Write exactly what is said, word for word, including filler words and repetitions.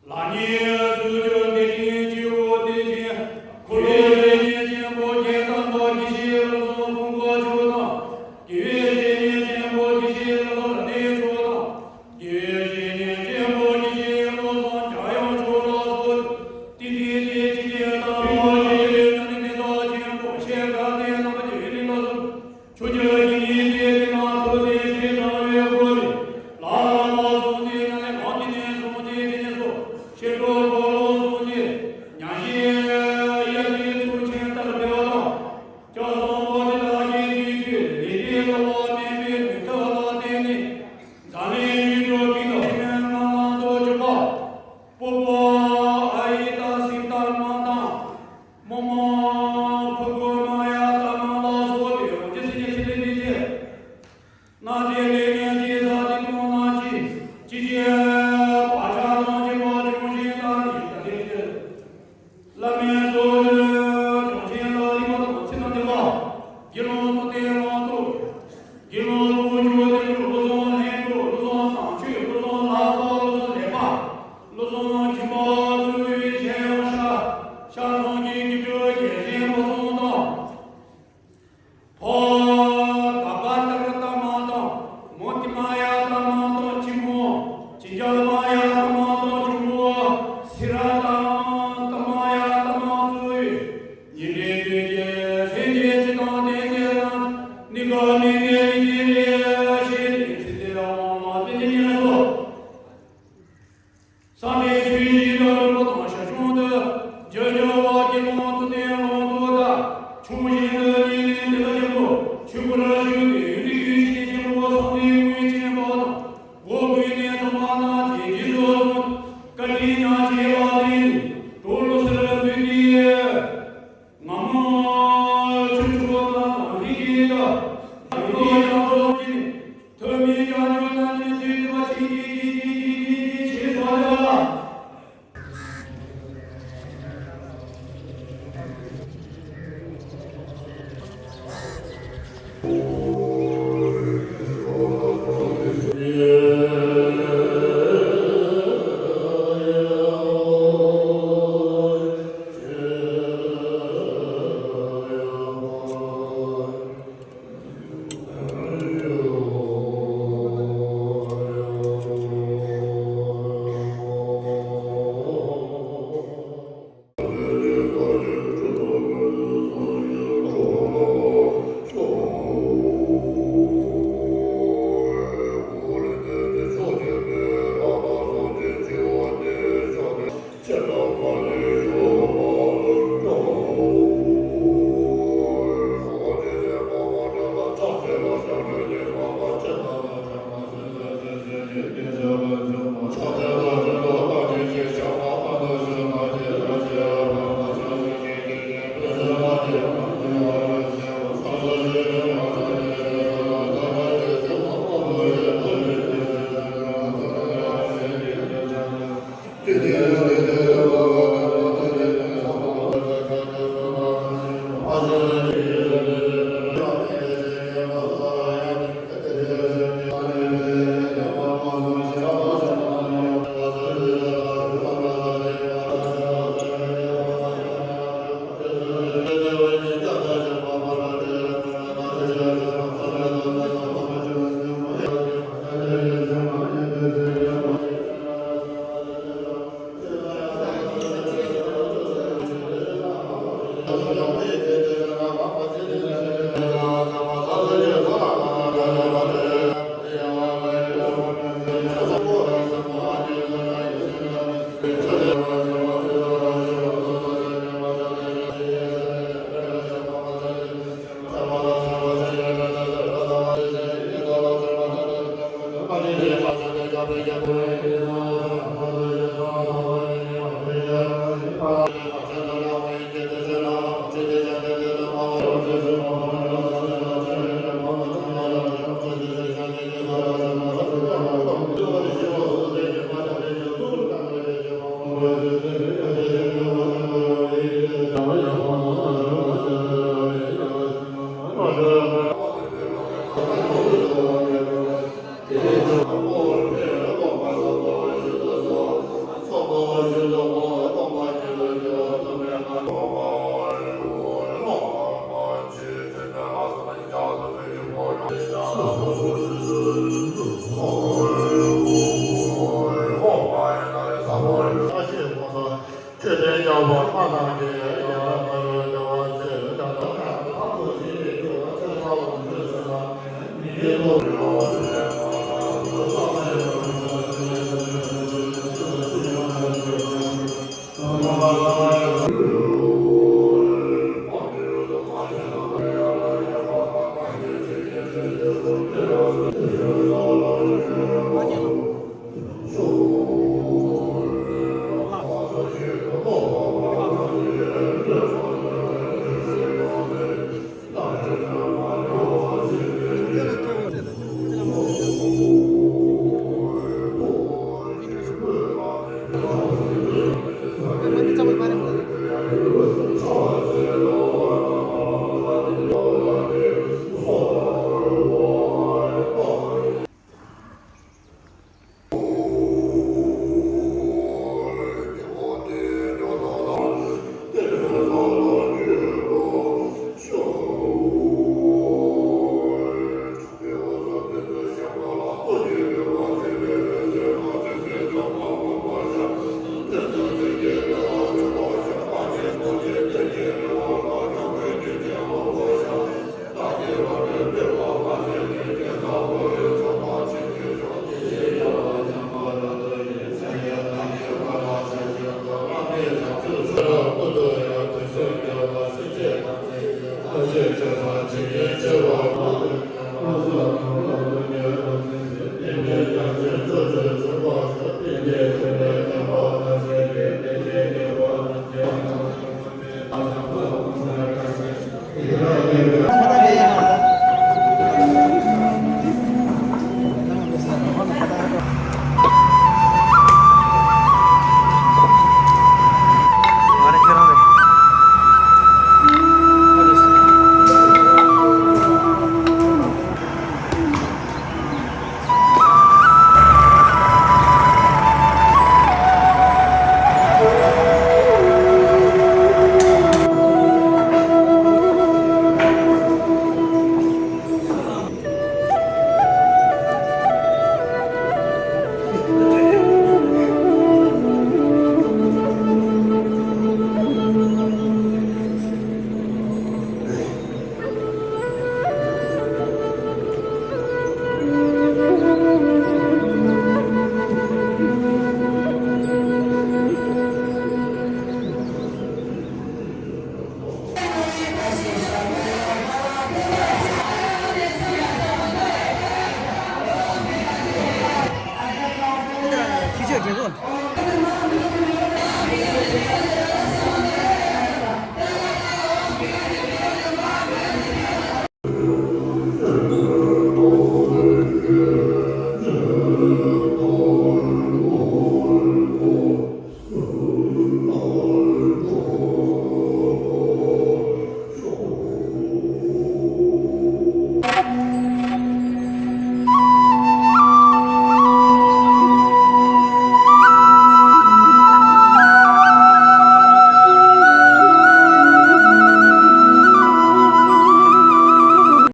ལག་གཉིས་སུ་གྱུར་བདེ་ཆེན་སྤྱི་བོ་བདེ་ཆེན། འཁོར་ལོ་བདེ་ཆེན་ཆེན་པོ་རྒྱན་དང་པོ་ཡེ་ཤེས་བློ་བཟང་ཀུན་དགའ་མཆོག་དང་། དགེ་བའི་བཤེས་གཉེན་ཆེན་པོ་ཡེ་ཤེས་བློ་བཟང་ར་ནེ་མཆོག་དང་། དགེ་བའི་བཤེས་གཉེན་ཆེན་པོ་ཡེ་ཤེས་བློ་བཟང་འཇམ་དབྱངས་མཆོག་ལ་སོགས། ཏི་ཏི་ཏི་ཅི་ཅི་དང་པོ་ཡེ་ཤེས་ཉ་ནི་མི་ཟ་ཆེན་པོ་ཤེལ་དཀར་ལྡན་རྣམ་པ་ཡོད་ནི་ལ་སོགས། ཆོས་རྒྱལ་གྱི་ཉིན་བྱེད་ཀྱི་ནང་དུ་དེ་ཞེས་བྱ་བའི་སྒོ་ནས། ལ་ལ་ལ་སོང་ཅེས་ཉ་ལས་གང་གི་ནས་སོང་ཅེས་དེ་ནས་སོ། ཤེས་རབ་འཁོར་ལོ་སོང་ཅེས་ཉ་ཤེས་ཡ་ཤེས་ཚུལ་ཆེན་ལྟར་འབད་བ་དང་། ལྕགས་ཟམ་པ་དེ་དག་གི་རྒྱུད་ཀྱི་ལས་དེ་ལ་བ་མེད་པའི་མི་ཐབས་ལ་བརྟེན་ནས། འཛམ་གླིང་ཡུལ་གྲུ་ཀུན་ཏུ་ཕྱི་མའི་ངང་ལམ་དུ་གྱུར་པ། སྤོབས་པ་ཨ་ཡི་དང་སྲིད་དང་དམག་དང་། མོ་མ་ཕུ་གུ་མ་ཡ་ཏ་མ་ལ་སོགས་པའི་འོ་ཇི་སི་ཉི་ཚེ་ལས་འདི་ཚེ། ན་ཚེ་ལས་ངན་ཅི་ས་དེ་དོང་ན་ཅི་ཅི་ཅི་བ་ཆ་དང་ཅི་བ་ཅུང་ཞིང་དང་ནི་ད་དེ་ཚེ། བླ་མེད་རྡོ་རྗེ་ཅུང་ཞིང་ལ་རིམ་པ་དང་ཚེ་དང་ལྡན་པ། དགེ་སློང་མཐུ་ལྡན་ལོངས་སུ། དགེ་སློང་དབུ་ཆོས་དེ་བློ་བཟང་ལྷན་གྲུབ་བློ་བཟང་དམ་ཆོས་བློ་བཟང་ལྷ་པ་བློ་བཟང་ལེགས་པ། བློ་བཟང་སྦྱིན་པ་གཙོ་བོའི་ཞལ་ཡང་ཤར། ཤར་ཚང་གི་རྒྱུད་སྐྱོང་རྒྱལ་ཆེན་པ་གསུམ་དང་། ཕོ་བ་ད་པ་ཏ་ར་ཏ་མ་དང་། མོ་ཏི་མ་ཡ་ཏ་མ་དང་། ཁྱི་མོ་ཅི་འཇའ་མ་ཡ་ཏ་མ་དང་། ཁྱུང་པོ་སི་ར་ཏ་མ་ཏ་མ་ཡ་ཏ་མ་གཙོ་བོའི། ཉི་འདྲའི་དུས་ཀྱི་སེམས་ཅན་ཚེ་དང་ལྡན་ཚེ་ལ་ནི་ག་མི་ནི་ནི་ཅི་རེ་ཞེས་ནི་ཚེ་ཚེ་འོང་ལ་ནི་ཉེ་སོ། སངས་རྒྱས་ཆོས་བཞི་ལ་རིམ་པ་དང་ཞར་བྱུང་དུ། རྒྱལ་བ་དགེ་སློང་ཚུལ་ལྡན་ལོངས་སུ་གདའ། ཆུང་ཞིང་དུ་ཉིད་ནི་དེ་ལ་སྐྱེ་བོ་ཆོས་སྐུ་ར་ཞུ་སྟེ་ཡུལ་དུ་རྒྱུད་ཕྱི་ནས་སྐྱེ་བོ་སངས་རྒྱས་དངོས་ཆེན་པ་དང་། སྒོ་ཀུན་ནས་འཛོམས་པ་ན་དེ་རྗེས་སུ་སོང་། བཀའ་དྲིན་ཉག་ཆེ་བ་ལས་གྲོགས་བློ་གསལ་འདུས་ཏེ། ང་མོ་ཆུ་ཆུ་བ་དང་ལྷན་ཅིག་ཏུ། ཡོད་ཡང་རྫོགས་ཀྱི་ཐོན་མིའི་བྱང་ཆུབ་རྣམ་གཉིས་ཀྱི་ཐོས་པ་ཆེན་གྱི་ཆེན་གྱི་ཆེན་གྱི་ཆེན་སོགས་ལ།